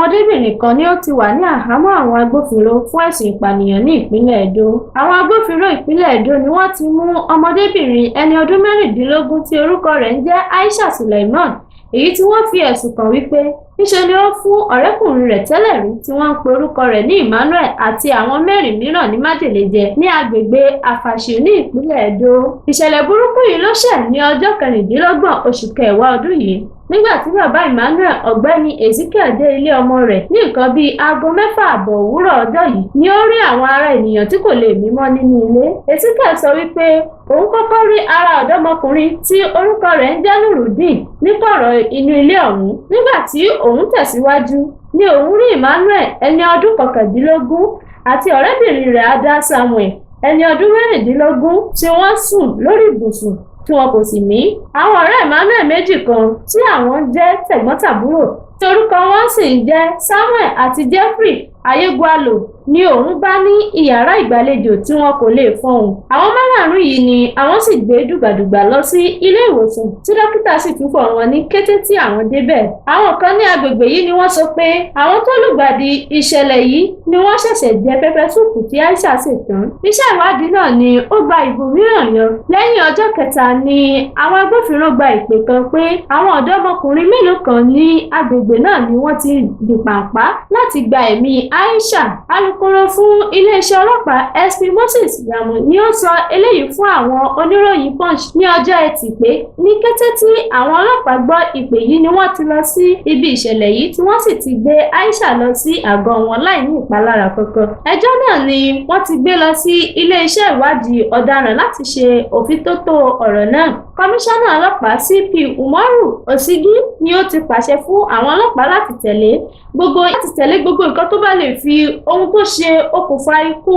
Ọmọdébìnrin kan ni ó ti wà ní àhámọ́ àwọn agbófinró fún ẹ̀sùn ìpànìyàn ní ìpínlẹ̀ Edo. Àwọn agbófinró ìpínlẹ̀ Edo ni wọ́n ti mú ọmọdébìnrin ẹni ọdún 16 tí orúkọ rẹ̀ ń jẹ́ Aisha Suleiman, èyí tí wọ́n fi ẹ̀sùn kàn wípé níṣe ni ó fún ọ̀rẹ́kùnrin rẹ̀ tẹ́lẹ̀ rí tí wọ́n ń pe orúkọ rẹ̀ ní Emmanuel àti àwọn mẹ́rin mìíràn ní májèlé jẹ ní agbègbè Afashiu ní ìpínlẹ̀ Edo. Ìṣẹ̀lẹ̀ burúkú yìí ló ṣẹ̀ ní ọjọ́ 26 oṣù kẹwàá ọdún yìí, nígbà tí bàbá Emmanuel, Ọ̀gbẹ́ni Ezekiel, dé ilé ọmọ rẹ̀ ní nǹkan bíi aago 6:30 òwúrọ̀ ọjọ́ yìí ni ó rí àwọn ara ènìyàn tí kò lè mí mọ́ nínú ilé. Ezekiel sọ wípé òun kọ́kọ́ rí ara ọ̀dọ́mọkùnrin tí orúkọ rẹ̀ ń jẹ́ Nurudeen ní kọ̀rọ̀ inú ilé ọ̀hún. Nígbà tí òun tẹ̀síwájú ni òun rí Emmanuel, ẹni ọdún 19, àti ọ̀rẹ́bìnrin rẹ̀ Ada Samuel, ẹni ọdún 16, tí wọ́n sùn lórí ibùsùn tí wọn kò sì mí. Àwọn ọ̀rẹ́ Emmanuel méjì kan tí àwọn jẹ́ tẹ̀gbọ́n-tàbúrò, tí orúkọ wọn sì ń jẹ́ Samuel àti Jeffrey Ayégualo, ni òun bá ní iyàrá ìgbàlejò tí wọn kò lè fọhùn. Àwọn márààrún yìí ni àwọn sì gbé dùgbàdùgbà lọ sí ilé ìwòsàn, tí dókítà sì túfọ̀ wọn ní kété tí àwọn débẹ̀. Àwọn kan ní agbègbè yìí ni wọ́n sọ pé àwọn tó lùgbàdì ìṣẹ̀lẹ̀ yìí ni wọ́n ṣẹ̀ṣẹ̀ jẹ pepper soup tí Aisha sè tán. Iṣẹ́ ìwádìí náà ni ó gba ibòmíràn yọ. Lẹ́yìn ọjọ́ kẹta ni àwọn agbófinró gba ìpè kan pé àwọn ọ̀dọ́mọkùnrin mélòó kan ní agbègbè náà ni wọ́n ti dìpàǹpá láti gba ẹ̀mí Aisha. Alūkkóró fún iléeṣẹ́ ọlọ́pàá, SP Moses Yamu, ni ó sọ eléyìí fún àwọn oníròyìn Punch ní ọjọ́ Ẹtì pé ní kété tí àwọn ọlọ́pàá gbọ́ ìpè yìí ni wọ́n ti lọ sí ibi ìṣẹ̀lẹ̀ yìí, tí wọ́n sì ti gbé Aisha lọ sí àgọ́ wọn láì ní ìpalára kankan. Ẹjọ́ náà ni wọ́n ti gbé lọ sí iléeṣẹ́ ìwádìí ọ̀daràn láti ṣe òfíntótó ọ̀rọ̀ náà. Kọmíṣánná ọlọ́pàá, CP Umaru Osigi, ni ó ti pàṣẹ fún àwọn ọlọ́pàá láti tẹ̀lé gbogbo nǹkan tó bá lè fi ohun tó ṣe okùnfà ikú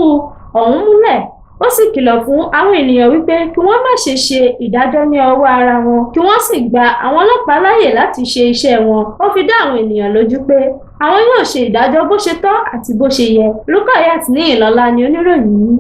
ọ̀hún múlẹ̀. Ó sì kìlọ̀ fún àwọn ènìyàn wípé kí wọ́n má ṣe ṣe ìdájọ́ ní ọwọ́ ara wọn, kí wọ́n sì gba àwọn ọlọ́pàá láàyè láti ṣe iṣẹ́ wọn. Ó fi dá àwọn ènìyàn lójú pé àwọn yóò ṣe ìdájọ́ bó ṣe tọ́ àti bó ṣe yẹ. Rukayat Níyìnlọ́lá ni oníròyìn yín.